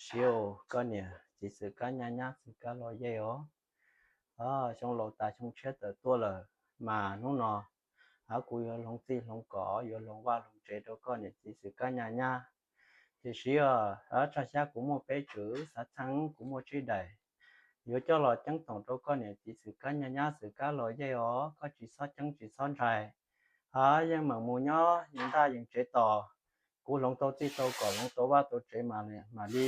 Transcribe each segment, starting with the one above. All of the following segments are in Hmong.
Siv, koj niam txiv xwm kab nyab nyab xwm kab los yej os. Xyoo laus tas xyoo tshiab tawm tuaj lawm, mas hnub no kuv yuav hloov txij hloov kom, yuav hloov vaj hloov tsev rau koj niam txiv xwm kab nyab nyab. Tiam sis os, tshaj xyab kuv muaj peb tswv, xav txheej kuv muaj tsib daim, yuav coj los ceeb toom rau koj niam txiv xwm kab nyab nyab xwm kab los yej os, koj tsis txhob ceeb tsis txhob ntshai. Yeej meem mus nyob yeej ntaj yeej tsev tos. Kuv hloov tau txij tau kom, hloov tau vaj tau tsev mam li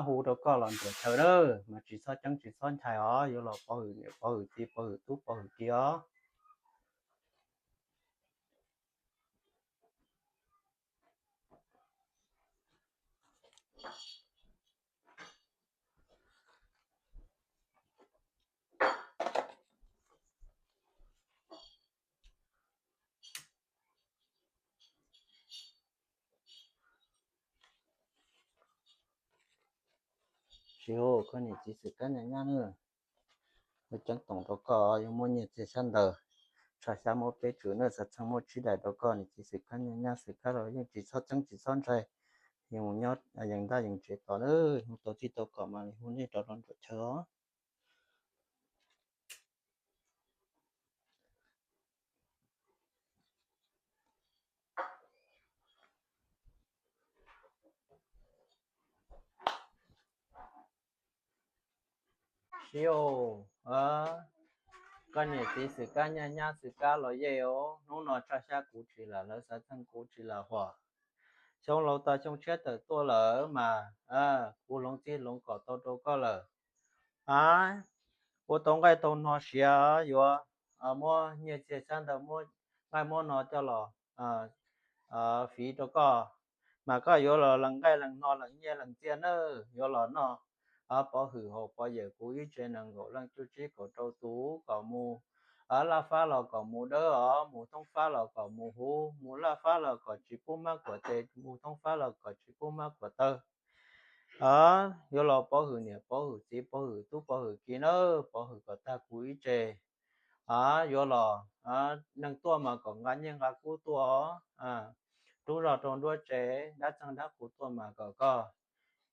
hu rau koj los nruam chaw lawm, mas tsis txhob ceeb tsis txhob ntshai os, yuav los pov hwm niam pov hwm txiv pov hwm tub pov hwm ki os. Siv, koj niam txiv xwm kab nyab nyab na, yuav ceeb toom rau koj, yuav muab nyiaj txiag xyab ntawv, tshaj xyab muab peb tswv na, xav txheej muab tsib daim rau koj niam txiv xwm kab nyab nyab xwm kab los yeej tsis txhob ceeb tsis txhob ntshai. Yeej mus nyob yeej ntaj yeej tsev tos na, hu tau txij tau kom mam li hu nej rov los nruam chaw os. Siv, koj niam txiv xwm kab nyab nyab xwm kab los yej os, hnub no tshaj xyab kuv tsis lam hlawv, xav txheej kuv tsis lam huam. Xyoo laus tas xyoo tshiab tawm tuaj lawm mas kuv hloov txij hloov kom tau rau koj lawm. A, ua tau nqaij tau no siav, yuav muab nyiaj txiag xyab ntawv, muab nqaij muab no coj los fiv rau koj, mas koj yuav los lees nqaij lees no lees nyiaj lees txiaj nawb, yuav los noj pov hwm haus pov yawm kuv ib tsev nees nkaum leej cuj tsib kaum rau tus, kom mus laj fab los kom mus dawb os, mus thoob fab los kom mus huv, mus laj fab los kom tsis pub mab khuam tes, mus thoob fab los kom tsis pub mab khuam taw. Yuav los pov hwm niam pov hwm txiv pov hwm tub pov hwm ki nawb, pov hwm kom tag kuv ib tsev. Yuav los, neeg tuaj mas kom nqa nyiaj nqa kub tuaj, rub zog rau nruab tsev, dab txeeg dab qus tuaj mas kom koj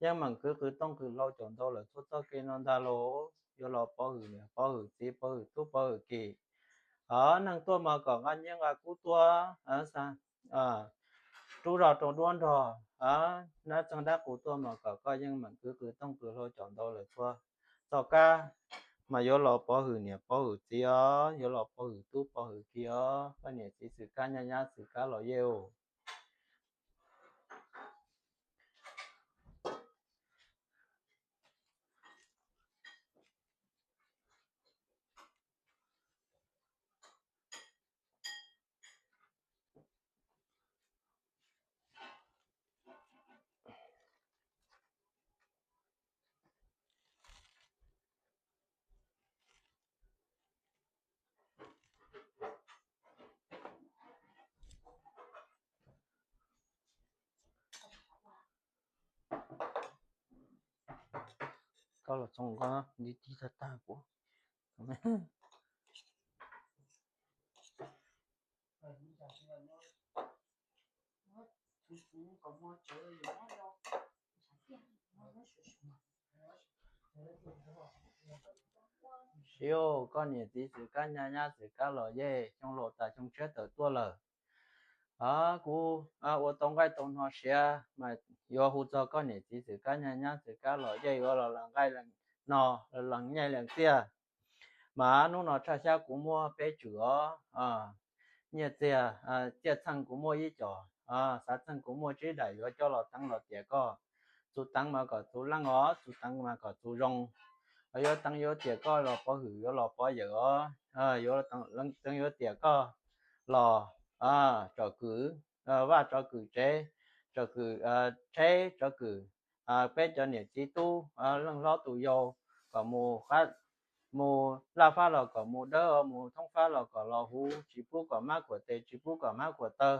yeej meem kwv qw tooj qw hlau caum ntau lawm txhua txoj kev no ntag lauj. Yuav los pov hwm niam pov hwm txiv pov hwm tub pov hwm ki. Neeg tuaj mas kom nqa nyiaj nqa kub tuaj, rub zog rau nruab nrog, dab txeeg dab qus tuaj mas kom koj yeej meem kwv qw tooj qw hlau caum ntau lawm txhua txoj kab, mas yuav los pov hwm niam pov hwm txiv os, yuav los pov hwm tub pov hwm ki os, koj niam txiv xwm kab nyab nyab xwm kab los yej os. Koj los txog nqo nti ti tag tag kuv. Siv, koj niam txiv xwm kab nyab nyab xwm kab los yej, xyoo laus tas xyoo tshiab tawm tuaj lawm. Kuv ua tau nqaij tau no siav mas yuav hu txog koj niam txiv xwm kab nyab nyab xwm kab los yej, yuav los lees nqaij lees no, lees nyiaj lees txiaj. Mas hnub no tshaj xyab kuv muaj peb tswm os, nyiaj txiag, txiaj txheej kuv muaj ib co, xav txheej kuv muaj tsib daim, yuav coj los teev los tiam koj. Txus teev mas kom txus leej os, txus teev mas kom txus zoo. Yuav teev yuav tiam koj los pov hwm yuav los pov yawm os, yuav teev yuav tiam koj los tsom kwm vaj tsom kwm tsev, tsom kwm tsheb tsom kwm peb cov niam txiv tub leej hlob tus yau, kom mus, mus laj fab los kom mus dawb, mus thoob fab los kom los huv, tsis pub kom mab khuam tes tsis pub kom mab khuam taw.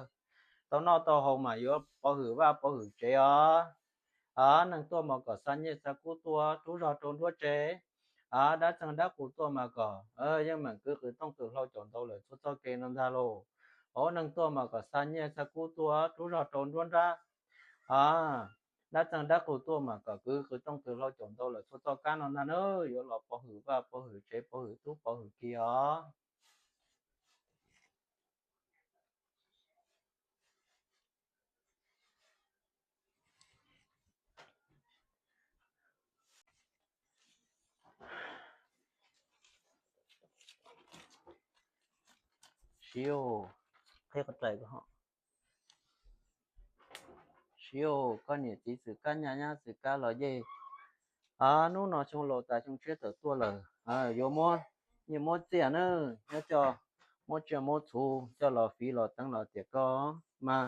Tau noj tau haus mas yuav pov hwm vaj pov hwm tsev os. Neeg tuaj mas kom xa nyiaj xa kub tuaj, rub zog rau nruab tsev. Dab txeeg dab qus tuaj mas kom yeej meem kwv qw tooj qw hlau caum ntau lawm txhua txoj kev no ntag lauj. Ov, neeg tuaj mas kom xa nyiaj xa kub tuaj, rub zog rau nruab nrab. dab txeeg dab qus tuaj mas kom kwv qw tooj qw hlau caum ntau lawm txhua txoj kab no ntag na, yuav los pov hwm vaj pov hwm tsev pov hwm tub pov hwm ki os. Siv, qhib qhov rais ko. Siv, koj niam txiv xwm kab nyab nyab xwm kab los yej, hnub no xyoo laus tas xyoo tshiab tawm tuaj lawm, yuav muab nyiaj muab txiaj na, nyob coj muab tsiaj muab txhuv coj los fiv los teev los tiam koj mas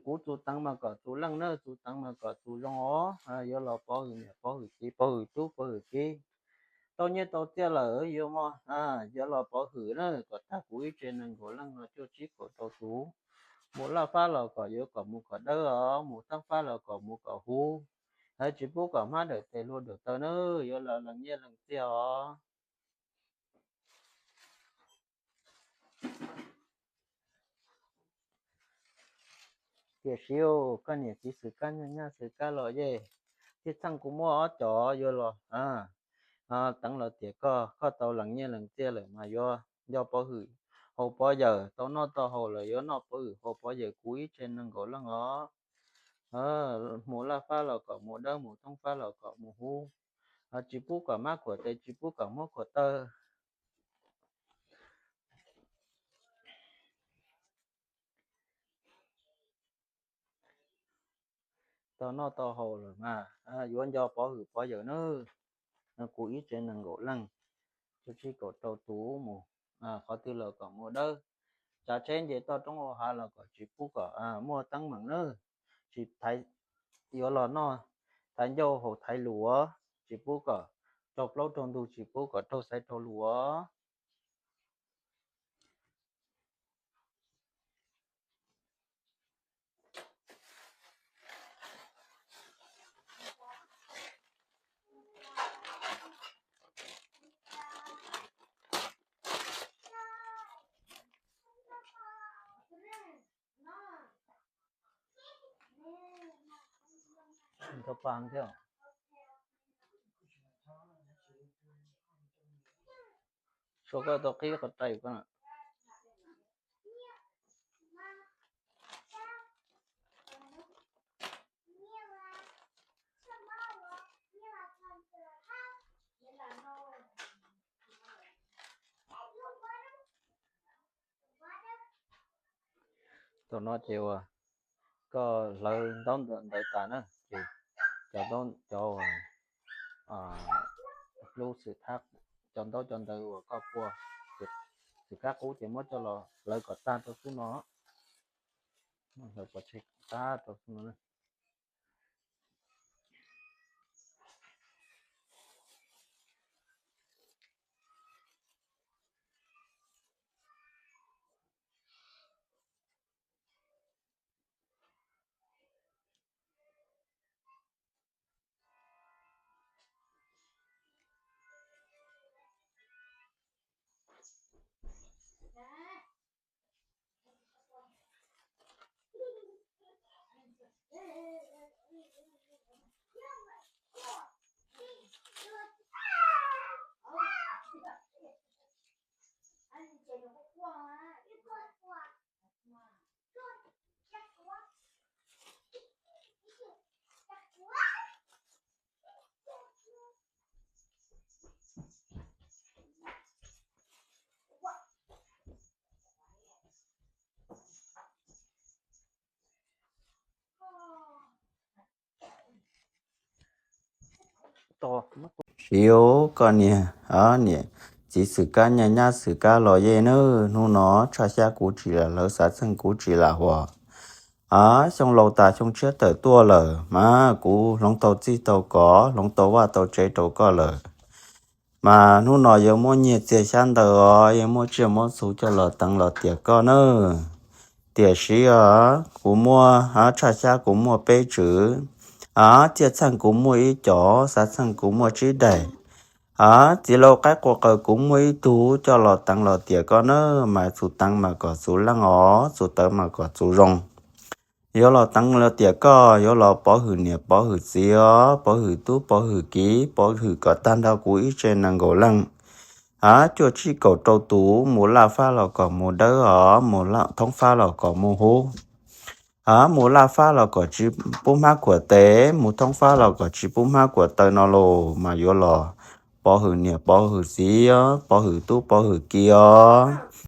kuv txuv teev mas kom txuv leej na, txuv teev mas kom txuv zoo os. Yuav los pov hwm niam pov hwm txiv pov hwm tub pov hwm kiv, tau nyiaj tau txiaj lawm yuav muab, yuav los pov hwm na kom tag kuv ib tsev nees nkaum leej no cuaj tsib kaum rau tus. Mus laj fab los kom yuav kom mus kom dawb os, mus teeb fab los kom mus kom huv, tsis pub kom hmab dawm tes hlua dawm taw na, yuav los lees nyiaj lees txiaj os. Tiam sis koj niam txiv xwm kab nyab nyab xwm kab los yej, thiaj txheej kuv muaj ob cov yuav los teev los tiam koj, koj tau lees nyiaj lees txiaj lawm mas yuav nco pov hwm haus pov yawm, tau noj tau haus lawm yuav noj pov hwm haus pov yawm kuv ib tsev nees nkaum leej os. Mus laj fab los kom mus dawb, mus teeb fab los kom mus huv, tsis pub kom hmab khuam tes tsis pub kom hmab khuam taw. Tau noj tau haus lawm mas yuav nco pov hwm pov yawm nawb. Kuv ib tsev nees nkaum leej, cuaj tsib kaum rau tus mus, qhov twg los kom mus dawb, tsav tsheb nce toj roob hauv hav los kom tsis pub kom muaj teeb meem nawb. Tsis yuav los noj thaiv ncauj haus thaiv luas, tsis pub kom raug plaub raug ntug, tsis pub kom raug xaiv raug luas. Tau pa thiab. Suav koj tau qhib qhov rais ko na. Tam no ces uas koj hlawv ntaub ntawv tas na, ces cov, cov lub xwm thab, cov ntaub cov ntawv uas koj pua xwm kab qub ces muab coj los hlawv kom tag rau xub no. Hlawv pov tseg tag rau xub no. Siv, koj niam, niam txiv xwm kab nyab nyab xwm kab los yej nawb, hnub no tshaj xyab kuv tsis lam hlawv xav txheej kuv tsis lam huam. Xyoo laus tas xyoo tshiab tawm tuaj lawm mas kuv hloov tau txij tau kos hloov tau vaj tau tsev rau koj lawm. Mas hnub no yuav muab nyiaj txiag xyab ntawv os, yuav muab tsiaj muab txhu coj los teev los tiam koj nawb. Tiam sis os kuv muaj, tshaj xyab kuv muaj peb tswv, thiaj txheej kuv muaj ib co, xav txheej kuv muaj tsib daim. Txiv laus qaib qua qaws kuv muaj ib tug, coj los teev los tiam koj nawb, mas txhua teev mas kom txhua leej os, txhua tawv mas kom txhua zoo. Yuav los teev los tiam koj, yuav los pov hwm niam pov hwm txiv os, pov hwm tub pov hwm kiv, pov hwm kom tag nrho kuv ib tse nees nkaum leej. Av, cuaj tsib kaum rau tus, mus laj fab los kom mus dawb os, mus thoob fab los kom mus huv. Av, mus laj fab los kom tsis pub hmab khuam tes, mus thoob fab los kom tsis pub hmab khuam taw no los mas yuav los pov hwm niam pov hwm txiv os, pov hwm tub pov hwm kiv os.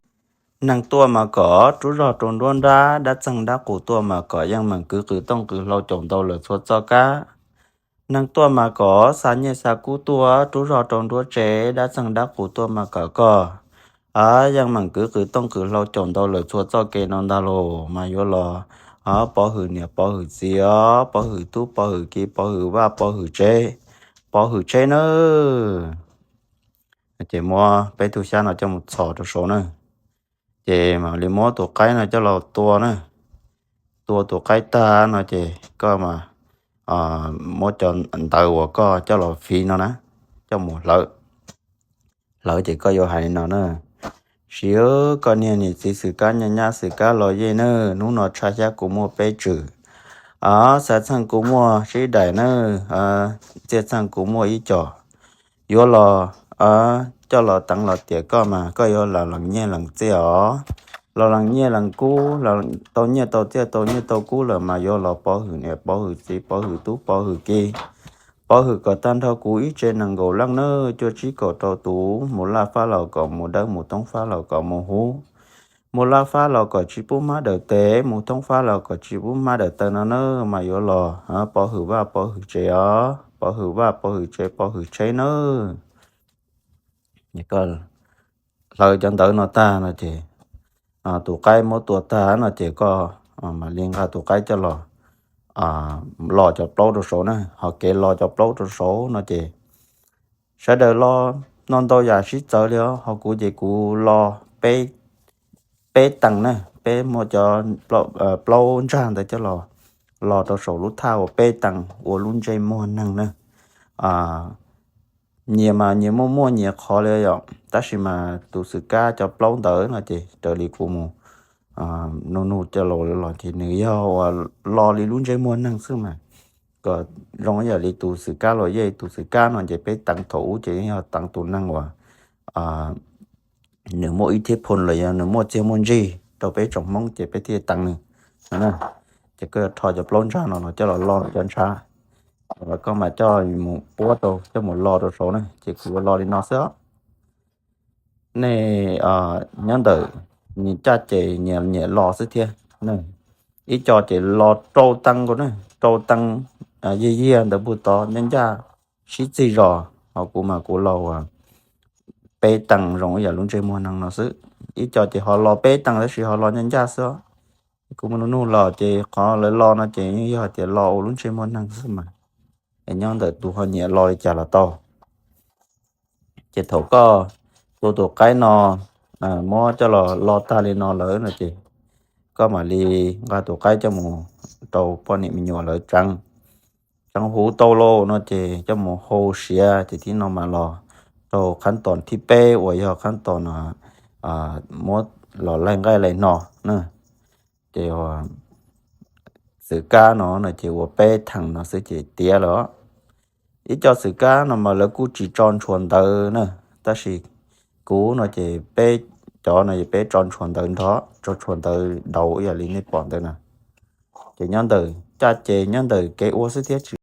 Neeg tuaj mas kom rub zog rau nruab nrab, dab txeeg dab qus tuaj mas kom yeej meem kwv qws tooj qws hlau caum ntau lawm txhua txoj kab. Neeg tuaj mas kom xa nyiaj xa kub tuaj, rub zog rau nruab tsev, dab txeeg dab qus tuaj mas kom koj yeej meem kwv qws tooj qws hlau caum ntau lawm txhua txoj kev no ntag los mas yuav los pov hwm niam pov hwm txiv os, pov hwm tub pov hwm kiv, pov hwm vaj pov hwm tsev, pov hwm tsheb nawb. Ces muab peb tug xyab no coj mus txhos rau saud na. Ces mam li muab tus qaib no coj los tua na. Tua tus qaib tag no ces koj mas muab cov ntawv uas koj coj los fiv no na, coj mus hlawv. Hlawv ces koj yuav hais li no na: Siv, koj niag niam txiv xwm kab nyab nyab xwm kab los yej nawb, hnub no tshaj xyab kuv muaj peb tswm, xav txheej kuv muaj tsib daim nawb, txiaj txheej kuv muaj ib co. Yuav los coj los teev los tiam koj mas koj yuav los lees nyiaj lees txiaj os, los lees nyiaj lees kub, tau nyiaj tau txiaj tau nyiaj tau kub lawm mas yuav los pov hwm niam pov hwm txiv pov hwm tub pov hwm kiv, pov hwm kom tag nrho kuv ib tse nees nkaum leej nawb, cuaj tsib kaum rau tus, mus laj fab los kom mus dawb, mus thoob fab los kom mus huv, mus laj fab los kom tsis pub hmab dawm tes, mus thoob fab los kom tsis pub hmab dawm taw no nawb mas yuav los pov hwm vaj pov hwm tsev os, pov hwm vaj pov hwm tsev pov hwm tsheb nawb. Hlawv cov ntawv no tag no ces, tus qaib muab tua tag no ces koj mam li nqa tus qaib coj los lo cov plaub rau saud na. Ho kev lo cov plaub rau saud no ces sawv daws lo no ntau yam sib txawv li os, ho kuv ces kuv lo peb tees na, peb muab cov plaub ntsag ntawd coj los lo rau saum lub thaj uas peb tees ua lub ntsej muag neeg na. Nyias mas nyias muaj muaj nyias qhov li yom, tab sis mas tus xwm kab cov plaub ntawd no ces raws li kuv mus nug nug coj los los ces nws yog uas lo li lub ntsej muag neeg xwb mas kom zoo ib yam li tus xwm kab los yej. Tus xwm kab no ces peb teev thaum ub ces yeej yog teev tus neeg uas nws muaj ib thib phoo los yog nws muaj txiaj muaj ntsig rau peb tsoom Hmoob ces peb thiaj teev nws no na. Ces koj yuav rho cov plaub ntsag no los coj los lo cov ntshav, koj mam coj mus puab rau coj mus lo rau saud na. Ces kuv yuav lo li no xwb os. Nej nyob ntawm nyias caj ces nyias nyiam lo xwb thiab. Ib co ces lo rau tees nkaus na, rau tees yiag yiag ntawd puag tod ncaj ncaj sib txig zos, ho kuv mas kuv lo peb tees zoo ib yam lub ntsej muag neeg no xwb. Ib co ces ho lo peb tees tab sis ho lo ncaj ncaj xwb os. Kuv mus nug nug los ces qhov lawv lo no ces yeej yog hais tias lo ua lub ntsej muag neeg xwb mas, es nyob ntawm tus ho nyiam lo li cas los tau. Ces thaum koj tua tus qaib no muab coj los lo tag li no lawm no ces koj mam li nqa tus qaib coj mus rau poj niam me nyuam lawv tseev. Tseev huv tau lauj no ces coj mus hau siav ces thib no mam los rau qhab tos thib peb uas yog qhab tos muab los laig nqaij laig no na. Ces txwv kab no no ces ua peb theem no xwb ces tiav lawm. Ib co txwv kab no mas lawv kuj tsis tso ntshua ntawv na, tab sis kuv no ces peb cov no es peb tso ntshua ntawv nrog, tso ntshua ntawv dauv ib yam li nej pom ntawd na. Ces nyob ntawm caj ces nyob ntawm kev ua xwb thiab tsis